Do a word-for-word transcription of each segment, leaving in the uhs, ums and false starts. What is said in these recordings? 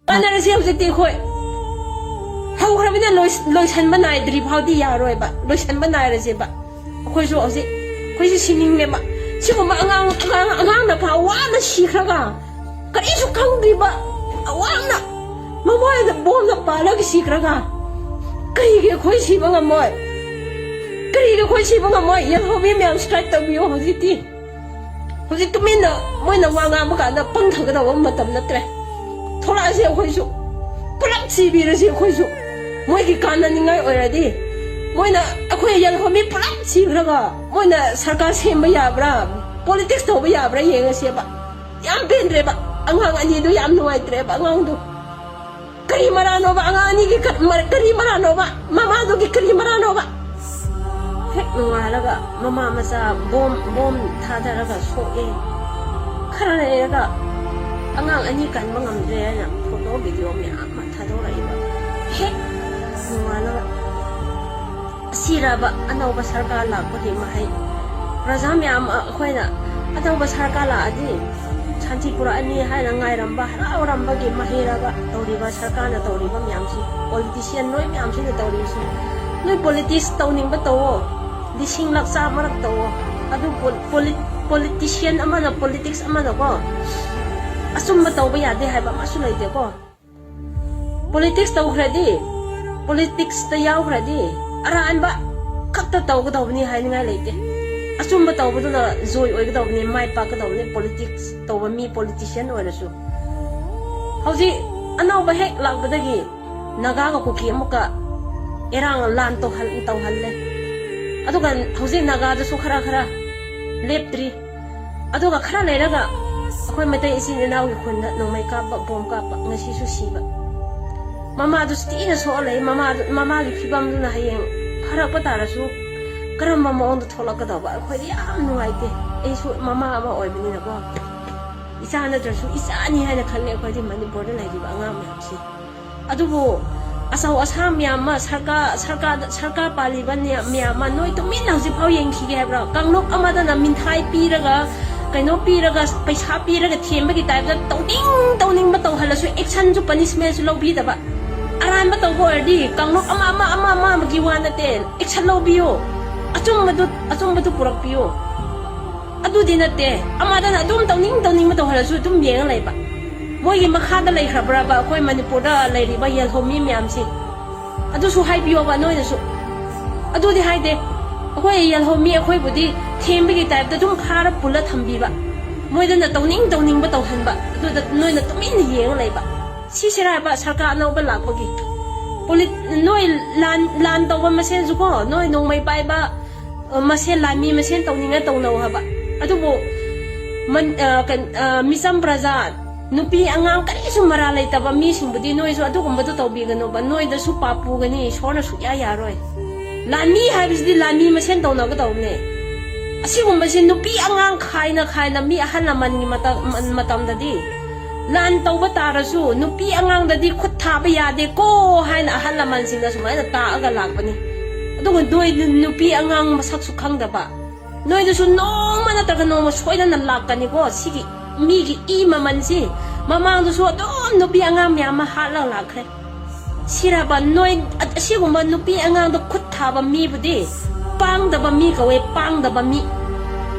ꯇꯥꯟꯅꯔꯁꯦ ꯍꯧꯖꯤꯛꯇꯤ ꯑꯩꯈꯣꯏ꯫ ꯍꯧꯈ꯭ꯔꯕꯅꯤꯅ ꯂꯣꯏ-, ꯂꯣꯏꯁꯟꯕ ꯅꯥꯏꯗ꯭ꯔꯤ ꯐꯥꯎꯗꯤ ꯌꯥꯔꯣꯏꯕ꯫ ꯂꯣꯏꯁꯟꯕ ꯅꯥꯏꯔꯁꯦꯕ꯫ ꯑꯩꯈꯣꯏꯁꯨ ꯍꯧꯖꯤꯛ, ꯑꯩꯈꯣꯏꯁꯨ ꯁꯤꯅꯤꯡꯉꯦꯕ꯫ ꯁꯤꯒꯨꯝꯕ ꯑꯉꯥꯡ, ꯑꯉꯥꯡ, ꯑꯉꯥꯡꯅ ꯐꯥꯎ ꯋꯥꯅ ꯁꯤꯈ꯭ꯔꯒ, ꯀꯔꯤꯁꯨ ꯈꯪꯗ꯭ꯔꯤꯕ, ꯋꯥꯅ ꯃꯃꯥꯏꯗ ꯕꯣꯝꯅ ꯄꯥꯜꯂꯒ ꯁꯤꯈ꯭ꯔꯒ, ꯀꯔꯤꯒꯤ ꯑꯩꯈꯣꯏ ꯁꯤꯕ ꯉꯝꯃꯣꯏ? ꯀꯔꯤꯒꯤ ꯑꯩꯈꯣꯏ ꯁꯤꯕ ꯉꯝꯃꯣꯏ? ꯌꯦꯜꯍꯧꯃꯤ ꯃꯌꯥꯝ strike ꯇꯧꯕꯤꯌꯣ ꯍꯧꯖꯤꯛꯇꯤ꯫ ꯍꯧꯖꯤꯛ ꯇꯨꯃꯤꯟꯅ ꯃꯣꯏꯅ ꯋꯥ ꯉꯥꯡꯕ ꯀꯥꯟꯗ ꯄꯪꯊꯒꯗꯧꯕ ꯃꯇꯝ ꯅꯠꯇ꯭ꯔꯦ꯫ ꯊꯣꯛꯂꯛꯑꯁꯦ ꯑꯩꯈꯣꯏꯁꯨ, ꯄꯨꯂꯞ ꯁꯤꯕꯤꯔꯁꯤ ꯑꯩꯈꯣꯏꯁꯨ꯫ ꯃꯣꯏꯒꯤ ꯀꯥꯟꯅꯅꯤꯡꯉꯥꯏ ꯑꯣꯏꯔꯗꯤ, ꯃꯣꯏꯅ ꯑꯩꯈꯣꯏ ꯌꯦꯜꯍꯧꯃꯤ ꯄꯨꯂꯞ ꯁꯤꯈ꯭ꯔꯒ ꯃꯣꯏꯅ ꯁꯔꯀꯥꯔ ꯁꯦꯝꯕ ꯌꯥꯕ꯭ꯔꯥ, politics ꯇꯧꯕ ꯌꯥꯕ꯭ꯔꯥ ꯌꯦꯡꯉꯁꯦꯕ꯫ ꯌꯥꯝ ꯄꯦꯟꯗ꯭ꯔꯦꯕ꯫ ꯑꯉꯥꯡ ꯑꯅꯤꯗꯨ ꯌꯥꯝ ꯅꯨꯡꯉꯥꯏꯇ꯭ꯔꯦꯕ꯫ ꯑꯉꯥꯡꯗꯨ ꯀꯔꯤ ꯃꯔꯥꯅꯣꯕ? ꯑꯉꯥꯡ ꯑꯅꯤꯒꯤ ꯀ-, ꯃꯔ-, ꯀꯔꯤ ꯃꯔꯥꯅꯣꯕ? ꯃꯃꯥꯗꯨꯒꯤ ꯀꯔꯤ ꯃꯔꯥꯅꯣꯕ? ꯍꯦꯛ ꯅꯣꯡꯉꯥꯜꯂꯒ ꯃꯃꯥ ꯃꯆꯥ ꯕꯣꯝ, ꯕꯣꯝ ꯊꯥꯗꯔꯒ ꯁꯣꯛꯑꯦ꯫ ꯈꯔ ꯂꯩꯔꯒ ꯑꯉꯥꯡ ꯑꯅꯤ ꯀꯟꯕ ꯉꯝꯗ꯭ꯔꯦ ꯍꯥꯏꯅ photo video ꯃꯌꯥꯝ ꯑꯃ ꯊꯥꯗꯣꯔꯛꯏꯕ꯫ ꯍꯦꯛ ꯅꯣꯡꯉꯥꯜꯂꯒ ꯑꯁꯤꯔꯕ ꯑꯅꯧꯕ ꯁꯔꯀꯥꯔ ꯂꯥꯛꯄꯒꯤ ꯃꯍꯩ? ꯄ꯭ꯔꯖꯥ ꯃꯌꯥꯝ ꯑꯩꯈꯣꯏꯅ ꯑꯅꯧꯕ ꯁꯔꯀꯥꯔ ꯂꯥꯛꯑꯗꯤ ꯁꯥꯟꯇꯤ ꯄꯨꯔꯛꯑꯅꯤ ꯍꯥꯏꯅ ꯉꯥꯏꯔꯝꯕ, ꯍꯔꯥꯎꯔꯝꯕꯒꯤ ꯃꯍꯩꯔꯕ ꯇꯧꯔꯤꯕ ꯁꯔꯀꯥꯔꯅ ꯇꯧꯔꯤꯕ ꯃꯌꯥꯝꯁꯤ? Politician ꯅꯣꯏ ꯃꯌꯥꯝꯁꯤꯅ ꯇꯧꯔꯤꯕꯁꯤ, ꯅꯣꯏ politics ꯇꯧꯅꯤꯡꯕ ꯇꯧꯋꯣ, ꯂꯤꯁꯤꯡ ꯂꯥꯛ ꯆꯥꯝꯃꯔꯛ ꯇꯧꯋꯣ, ꯑꯗꯨ ꯄꯣ-, ꯄꯣꯂꯤ-, politician ꯑꯃꯅ, politics ꯑꯃꯅꯀꯣ, ꯑꯆꯨꯝꯕ ꯇꯧꯕ ꯌꯥꯗꯦ ꯍꯥꯏꯕ ꯑꯃꯁꯨ ꯂꯩꯇꯦꯀꯣ꯫ Politics ꯇꯧꯈ꯭ꯔꯗꯤ, politics ꯇ ꯌꯥꯎꯈ꯭ꯔꯗꯤ, ꯑꯔꯥꯟꯕ ꯈꯛꯇ ꯇꯧꯒꯗꯧꯕꯅꯤ ꯍꯥꯏꯅꯤꯡꯉꯥꯏ ꯂꯩꯇꯦ꯫ ꯑꯆꯨꯝꯕ ꯇꯧꯕꯗꯨꯅ ꯖꯣꯏ ꯑꯣꯏꯒꯗꯧꯕꯅꯤ, ꯃꯥꯏ ꯄꯥꯛꯀꯗꯧꯕꯅꯤ, politics ꯇꯧꯕ ꯃꯤ, politician ꯑꯣꯏꯔꯁꯨ꯫ ꯍꯧꯖꯤꯛ ꯑꯅꯧꯕ ꯍꯦꯛ ꯂꯥꯛꯄꯗꯒꯤ ꯅꯥꯒꯥꯒ ꯀꯨꯀꯤ ꯑꯃꯨꯛꯀ ꯏꯔꯥꯡ, ꯂꯥꯟ ꯇꯧꯍꯜ-, ꯇꯧꯍꯜꯂꯦ꯫ ꯑꯗꯨꯒ ꯍꯧꯖꯤꯛ ꯅꯥꯒꯥꯗꯁꯨ ꯈꯔ ꯈꯔ ꯂꯦꯞꯇ꯭ꯔꯤ꯫ ꯑꯗꯨꯒ ꯈꯔ ꯂꯩꯔꯒ ꯑꯩꯈꯣꯏ ꯃꯩꯇꯩ ꯏꯆꯤꯟ ꯏꯅꯥꯎꯒꯤ ꯈꯨꯟꯗ ꯅꯣꯡꯃꯩ ꯀꯥꯞꯄ, ꯕꯣꯝ ꯀꯥꯞꯄ, ꯉꯁꯤꯁꯨ ꯁꯤꯕ꯫ ꯃꯃꯥꯗꯨꯁꯨ ꯊꯤꯅ ꯁꯣꯛꯑ ꯂꯩ꯫ ꯃꯃꯥꯗꯨ, ꯃꯃꯥꯒꯤ ꯐꯤꯕꯝꯗꯨꯅ ꯍꯌꯦꯡ ꯐꯔꯛꯄ ꯇꯥꯔꯁꯨ ꯀꯔꯝꯕ ꯃꯑꯣꯡꯗ ꯊꯣꯛꯂꯛꯀꯗꯧꯕ? ꯑꯩꯈꯣꯏꯗꯤ ꯌꯥꯝ ꯅꯨꯡꯉꯥꯏꯇꯦ꯫ ꯑꯩꯁꯨ ꯃꯃꯥ ꯑꯃ ꯑꯣꯏꯕꯅꯤꯅꯀꯣ, ꯏꯆꯥ ꯅꯠꯇ꯭ꯔꯁꯨ ꯏꯆꯥꯅꯤ ꯍꯥꯏꯅ ꯈꯜꯂꯦ ꯑꯩꯈꯣꯏꯗꯤ ꯃꯅꯤꯄꯨꯔꯗ ꯂꯩꯔꯤꯕ ꯑꯉꯥꯡ ꯃꯌꯥꯝꯁꯤ꯫ ꯑꯗꯨꯕꯨ ꯑꯆꯧ ꯑꯁꯥꯡ ꯃꯌꯥꯝ ꯑꯃ, ꯁꯔꯀꯥꯔ, ꯁꯔꯀꯥꯔꯗ, ꯁꯔꯀꯥꯔ ꯄꯥꯜꯂꯤꯕ ꯅꯦ-, ꯃꯌꯥꯝ ꯑꯃ, ꯅꯣꯏ ꯇꯨꯃꯤꯟꯅ ꯍꯧꯖꯤꯛ ꯐꯥꯎ ꯌꯦꯡꯈꯤꯒꯦ ꯍꯥꯏꯕ꯭ꯔꯣ? ꯀꯥꯡꯂꯨꯞ ꯑꯃꯗꯅ ꯃꯤꯡꯊꯥꯏ ꯄꯤꯔꯒ, ꯀꯩꯅꯣ ꯄꯤꯔꯒ, ꯄꯩꯁꯥ ꯄꯤꯔꯒ ꯊꯦꯝꯕꯒꯤ type ꯇ ꯇꯧꯅꯤꯡ ꯇꯧꯅꯤꯡꯕ ꯇꯧꯍꯜꯂꯁꯨ action ꯁꯨ, punishment ꯁꯨ ꯂꯧꯕꯤꯗꯕ꯫ ꯑꯔꯥꯟꯕ ꯇꯧꯕ ꯑꯣꯏꯔꯗꯤ ꯀꯥꯡꯂꯨꯞ ꯑꯃ, ꯑꯃ, ꯑꯃ, ꯑꯃꯒꯤ ꯋꯥ ꯅꯠꯇꯦ, action ꯂꯧꯕꯤꯌꯣ꯫ ꯑꯆꯨꯝꯕꯗꯨ, ꯑꯆꯨꯝꯕꯗꯨ ꯄꯨꯔꯛꯄꯤꯌꯣ꯫ ꯑꯗꯨꯗꯤ ꯅꯠꯇꯦ, ꯑꯃꯗꯅ ꯑꯗꯨꯝ ꯇꯧꯅꯤꯡ ꯇꯧꯅꯤꯡꯕ ꯇꯧꯍꯜꯂꯁꯨ ꯑꯗꯨꯝ ꯌꯦꯡꯉ ꯂꯩꯕ꯫ ꯃꯣꯏꯒꯤ ꯃꯈꯥꯗ ꯂꯩꯈ꯭ꯔꯕ꯭ꯔꯕ ꯑꯩꯈꯣꯏ ꯃꯅꯤꯄꯨꯔꯗ ꯂꯩꯔꯤꯕ ꯌꯦꯜꯍꯧꯃꯤ ꯃꯌꯥꯝꯁꯤ? ꯑꯗꯨꯁꯨ ꯍꯥꯏꯕꯤꯌꯣꯕ ꯅꯣꯏꯅꯁꯨ꯫ ꯑꯗꯨꯗꯤ ꯍꯥꯏꯗꯦ꯫ ꯑꯩꯈꯣꯏ ꯌꯦꯜꯍꯧꯃꯤ ꯑꯩꯈꯣꯏꯕꯨꯗꯤ ꯊꯦꯝꯕꯒꯤ type ꯇ ꯑꯗꯨꯝ ꯈꯥꯔ ꯄꯨꯜꯂ ꯊꯝꯕꯤꯕ꯫ ꯃꯣꯏꯗꯅ ꯇꯧꯅꯤꯡ ꯇꯧꯅꯤꯡꯕ ꯇꯧꯍꯟꯕ꯫ ꯑꯗꯨꯗ ꯅꯣꯏꯅ ꯇꯨꯃꯤꯟꯅ ꯌꯦꯡꯉ ꯂꯩꯕ꯫ ꯁꯤꯁꯤꯔꯥ ꯍꯥꯏꯕ ꯁꯔꯀꯥꯔ ꯑꯅꯧꯕ ꯂꯥꯛꯄꯒꯤ? ꯄꯣꯂꯤꯠ-, ꯅꯣꯏ ꯂꯥꯟ, ꯂꯥꯟ ꯇꯧꯕ ꯃꯁꯦꯟꯁꯨꯀꯣ, ꯅꯣꯏ ꯅꯣꯡꯃꯩ ꯄꯥꯏꯕ, ꯑ, ꯃꯁꯦꯟ, ꯂꯥꯟꯃꯤ ꯃꯁꯦꯟ ꯇꯧꯅꯤꯡꯉ ꯇꯧꯅꯧ ꯍꯥꯏꯕ꯫ ꯑꯗꯨꯕꯨ ꯃꯟ-, ꯑ, ꯀꯩ-, ꯑ, ꯃꯤꯆꯝ ꯄ꯭ꯔꯖꯥ, ꯅꯨꯄꯤ ꯑꯉꯥꯡ ꯀꯔꯤꯁꯨ ꯃꯔꯥꯜ ꯂꯩꯇꯕ ꯃꯤꯁꯤꯡꯕꯨꯗꯤ ꯅꯣꯏꯁꯨ ꯑꯗꯨꯒꯨꯝꯕꯗꯨ ꯇꯧꯕꯤꯒꯅꯣꯕ꯫ ꯅꯣꯏꯗꯁꯨ ꯄꯥꯞ ꯄꯨꯒꯅꯤ, ꯏꯁꯣꯔꯅ ꯁꯨꯛꯌꯥ ꯌꯥꯔꯣꯏ꯫ ꯂꯥꯟꯃꯤ ꯍꯥꯏꯕꯁꯤꯗꯤ ꯂꯥꯟꯃꯤ ꯃꯁꯦꯟ ꯇꯧꯅꯒꯗꯧꯕꯅꯦ꯫ ꯑꯁꯤꯒꯨꯝꯕꯁꯤ ꯅꯨꯄꯤ ꯑꯉꯥꯡ ꯈꯥꯏꯅ ꯈꯥꯏꯅ ꯃꯤ ꯑꯍꯜ ꯂꯃꯟꯒꯤ ꯃꯇꯝ, ꯃꯇꯝꯗꯗꯤ ꯂꯥꯟ ꯇꯧꯕ ꯇꯥꯔꯁꯨ ꯅꯨꯄꯤ ꯑꯉꯥꯡꯗꯗꯤ ꯈꯨꯠ ꯊꯥꯕ ꯌꯥꯗꯦꯀꯣ ꯍꯥꯏꯅ ꯑꯍꯜ ꯂꯃꯟꯁꯤꯡꯅ ꯁꯨꯃꯥꯏꯅ ꯇꯥꯛꯑꯒ ꯂꯥꯛꯄꯅꯤ꯫ ꯑꯗꯨꯒ ꯅꯣꯏ ꯅꯨꯄꯤ ꯑꯉꯥꯡ ꯃꯁꯛꯁꯨ ꯈꯪꯗꯕ, ꯅꯣꯏꯗꯁꯨ ꯅꯣꯡꯃ ꯅꯠꯇ꯭ꯔꯒ ꯅꯣꯡꯃ ꯁꯣꯏꯗꯅ ꯂꯥꯛꯀꯅꯤꯀꯣ꯫ ꯁꯤꯒꯤ ꯃꯤꯒꯤ ꯏ ꯃꯃꯜꯁꯤ ꯃꯃꯥꯡꯗꯁꯨ ꯑꯗꯨꯝ ꯅꯨꯄꯤ ꯑꯉꯥꯡ ꯃꯌꯥꯝ ꯑꯃ ꯍꯥꯠꯂꯒ ꯂꯥꯛꯈ꯭ꯔꯦ꯫ ꯁꯤꯔꯕ ꯅꯣꯏ, ꯑꯁꯤꯒꯨꯝꯕ ꯅꯨꯄꯤ ꯑꯉꯥꯡꯗ ꯈꯨꯠ ꯊꯥꯕ ꯃꯤꯕꯨꯗꯤ ꯄꯥꯡꯗꯕ ꯃꯤ ꯀꯧꯋꯦ, ꯄꯥꯡꯗꯕ ꯃꯤ꯫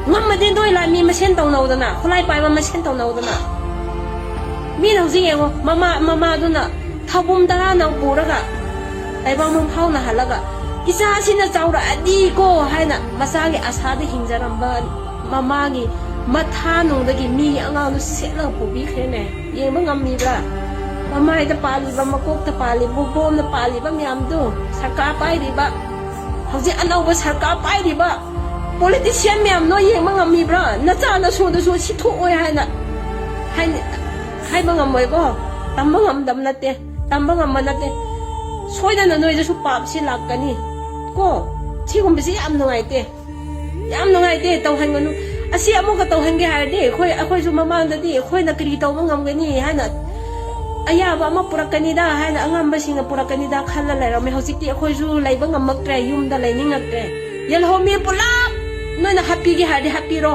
ꯉꯝꯃꯗꯤ ꯅꯣꯏ ꯂꯥꯟꯃꯤ ꯃꯁꯦꯟ ꯇꯧꯅꯧꯗꯅ, ꯈꯨꯠꯂꯥꯏ ꯄꯥꯏꯕ ꯃꯁꯦꯟ ꯇꯧꯅꯧꯗꯅ꯫ ꯃꯤꯅ ꯍꯧꯖꯤꯛ ꯌꯦꯡꯉꯣ, ꯃꯃꯥ, ꯃꯃꯥꯗꯨꯅ ꯊꯥꯕꯨꯝ ꯇꯔꯥꯅ ꯄꯨꯔꯒ ꯇꯥꯏꯕꯪ ꯃꯪꯐꯥꯎꯅ ꯍꯜꯂꯒ, "ꯏꯆꯥꯁꯤꯅ ꯆꯥꯎꯔꯛꯑꯗꯤꯀꯣ" ꯍꯥꯏꯅ ꯃꯆꯥꯒꯤ ꯑꯁꯥꯗ ꯍꯤꯡꯖꯔꯝꯕ ꯃꯃꯥꯒꯤ ꯃꯊꯥꯅꯨꯡꯗꯒꯤ ꯃꯤꯒꯤ ꯑꯉꯥꯡꯗꯨ ꯁꯦꯠꯂꯒ ꯄꯨꯕꯤꯈ꯭ꯔꯦꯅꯦ꯫ ꯌꯦꯡꯕ ꯉꯝꯃꯤꯕ꯭ꯔꯥ? ꯃꯃꯥꯏꯗ ꯄꯥꯜꯂꯤꯕ, ꯃꯀꯣꯛꯇ ꯄꯥꯜꯂꯤꯕ, ꯕꯣꯝꯅ ꯄꯥꯜꯂꯤꯕ ꯃꯌꯥꯝꯗꯣ, ꯁꯔꯀꯥꯔ ꯄꯥꯏꯔꯤꯕ, ꯍꯧꯖꯤꯛ ꯑꯅꯧꯕ ꯁꯔꯀꯥꯔ ꯄꯥꯏꯔꯤꯕ ꯄꯣꯂꯤꯇꯤꯁꯤꯌꯥꯟ ꯃꯌꯥꯝꯗꯣ ꯌꯦꯡꯕ ꯉꯝꯃꯤꯕ꯭ꯔꯥ? ꯅꯆꯥ ꯅꯁꯨꯗꯁꯨ ꯁꯤ ꯊꯣꯛꯑꯣꯏ ꯍꯥꯏꯅ ꯍꯥꯏ-, ꯍꯥꯏꯕ ꯉꯝꯃꯣꯏꯀꯣ꯫ ꯇꯝꯕ ꯉꯝꯗꯕ ꯅꯠꯇꯦ, ꯇꯝꯕ ꯉꯝꯕ ꯅꯠꯇꯦ꯫ ꯁꯣꯏꯗꯅ ꯅꯣꯏꯗꯁꯨ ꯄꯥꯞꯁꯤ ꯂꯥꯛꯀꯅꯤ ꯀꯣ꯫ ꯁꯤꯒꯨꯝꯕꯁꯤ ꯌꯥꯝ ꯅꯨꯡꯉꯥꯏꯇꯦ, ꯌꯥꯝ ꯅꯨꯡꯉꯥꯏꯇꯦ, ꯇꯧꯍꯟꯒꯅꯨ꯫ ꯑꯁꯤ ꯑꯃꯨꯛꯀ ꯇꯧꯍꯟꯒꯦ ꯍꯥꯏꯔꯗꯤ ꯑꯩꯈꯣꯏ, ꯑꯩꯈꯣꯏꯁꯨ ꯃꯃꯥꯡꯗꯗꯤ ꯑꯩꯈꯣꯏꯅ ꯀꯔꯤ ꯇꯧꯕ ꯉꯝꯒꯅꯤ ꯍꯥꯏꯅ ꯑꯌꯥꯕ ꯑꯃ ꯄꯨꯔꯛꯀꯅꯤꯗ ꯍꯥꯏꯅ ꯑꯉꯝꯕꯁꯤꯡꯅ ꯄꯨꯔꯛꯀꯅꯤꯗ ꯈꯜꯂ ꯂꯩꯔꯝꯃꯦ꯫ ꯍꯧꯖꯤꯛꯇꯤ ꯑꯩꯈꯣꯏꯁꯨ ꯂꯩꯕ ꯉꯝꯃꯛꯇ꯭ꯔꯦ, ꯌꯨꯝꯗ ꯂꯩꯅꯤꯡꯉꯛꯇ꯭ꯔꯦ꯫ ꯌꯦꯜꯍꯧꯃꯤ ꯄꯨꯂꯞ ꯅꯣꯏꯅ ꯍꯥꯠꯄꯤꯒꯦ ꯍꯥꯏꯔꯗꯤ ꯍꯥꯠꯄꯤꯔꯣ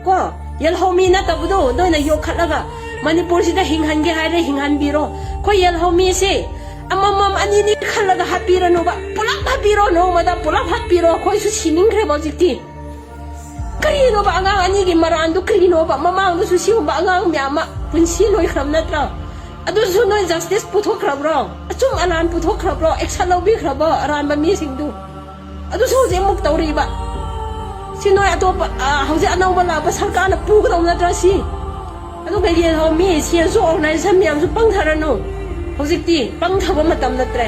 ꯀꯣ꯫ ꯌꯦꯜꯍꯧꯃꯤ ꯅꯠꯇꯕꯗꯣ ꯅꯣꯏꯅ ꯌꯣꯛꯈꯠꯂꯒ ꯃꯅꯤꯄꯨꯔꯁꯤꯗ ꯍꯤꯡꯍꯟꯒꯦ ꯍꯥꯏꯔꯦ ꯍꯤꯡꯍꯟꯕꯤꯔꯣ꯫ ꯑꯩꯈꯣꯏ ꯌꯦꯜꯍꯧꯃꯤꯁꯦ ꯑꯃꯃꯝ ꯑꯅꯤꯅꯤ ꯈꯜꯂꯒ ꯍꯥꯠꯄꯤꯔꯅꯨꯕ, ꯄꯨꯂꯞ ꯍꯥꯠꯄꯤꯔꯣ꯫ ꯅꯣꯡꯃꯗ ꯄꯨꯂꯞ ꯍꯥꯠꯄꯤꯔꯣ꯫ ꯑꯩꯈꯣꯏꯁꯨ ꯁꯤꯅꯤꯡꯈ꯭ꯔꯦꯕ ꯍꯧꯖꯤꯛꯇꯤ꯫ ꯀꯔꯤꯅꯣꯕ ꯑꯉꯥꯡ ꯑꯅꯤꯒꯤ ꯃꯔꯥꯟꯗꯨ ꯀꯔꯤꯅꯣꯕ? ꯃꯃꯥꯡꯗꯁꯨ ꯁꯤꯒꯨꯝꯕ ꯑꯉꯥꯡ ꯃꯌꯥꯝ ꯑꯃ ꯄꯨꯟꯁꯤ ꯂꯣꯏꯈ꯭ꯔꯕ ꯅꯠꯇ꯭ꯔꯥ? ꯑꯗꯨꯁꯨ ꯅꯣꯏ ꯖꯁꯇꯤꯁ ꯄꯨꯊꯣꯛꯈ꯭ꯔꯕ꯭ꯔꯣ? ꯑꯆꯨꯝ ꯑꯂꯥꯟ ꯄꯨꯊꯣꯛꯈ꯭ꯔꯕ꯭ꯔꯣ? ꯑꯦꯛꯁꯟ ꯂꯧꯕꯤꯈ꯭ꯔꯕꯣ ꯑꯔꯥꯟꯕ ꯃꯤꯁꯤꯡꯗꯨ? ꯑꯗꯨꯁꯨ ꯍꯧꯖꯤꯛ ꯑꯃꯨꯛ ꯇꯧꯔꯤꯕ꯫ ꯁꯤ ꯅꯣꯏ ꯑꯇꯣꯞꯄ, ꯑ, ꯍꯧꯖꯤꯛ ꯑꯅꯧꯕ ꯂꯥꯛꯄ ꯁꯔꯀꯥꯔꯅ ꯄꯨꯒꯗꯧ ꯅꯠꯇ꯭ꯔꯥ ꯁꯤ? ꯑꯗꯨꯒ ꯌꯦꯜꯍꯧꯃꯤ ꯁꯤ ꯑꯦꯁ ꯑꯣ ꯑꯣꯔꯒꯅꯥꯏꯖꯦꯁꯟ ꯃꯌꯥꯝꯁꯨ ꯄꯪꯊꯔꯅꯨ꯫ ꯍꯧꯖꯤꯛꯇꯤ ꯄꯪꯊꯕ ꯃꯇꯝ ꯅꯠꯇ꯭ꯔꯦ꯫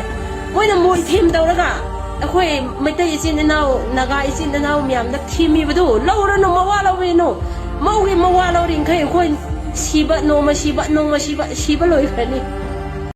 ꯃꯣꯏꯅ ꯃꯣꯏ ꯊꯦꯝ ꯇꯧꯔꯒ ꯑꯩꯈꯣꯏ ꯃꯩꯇꯩ ꯏꯆꯤꯟ ꯏꯅꯥꯎ, ꯅꯥꯒꯥ ꯏꯆꯤꯟ ꯏꯅꯥꯎ ꯃꯌꯥꯝꯗ ꯊꯦꯝꯃꯤꯕꯗꯨ ꯂꯧꯔꯅꯨ, ꯃꯋꯥ ꯂꯧꯕꯤꯅꯨ꯫ ꯃꯧꯒꯤ ꯃꯋꯥ ꯂꯧꯔꯤꯡꯈꯩ ꯑꯩꯈꯣꯏ ꯁꯤꯕ, ꯅꯣꯡꯃ ꯁꯤꯕ, ꯅꯣꯡꯃ ꯁꯤꯕ, ꯁꯤꯕ ꯂꯣꯏꯈ꯭ꯔꯅꯤ꯫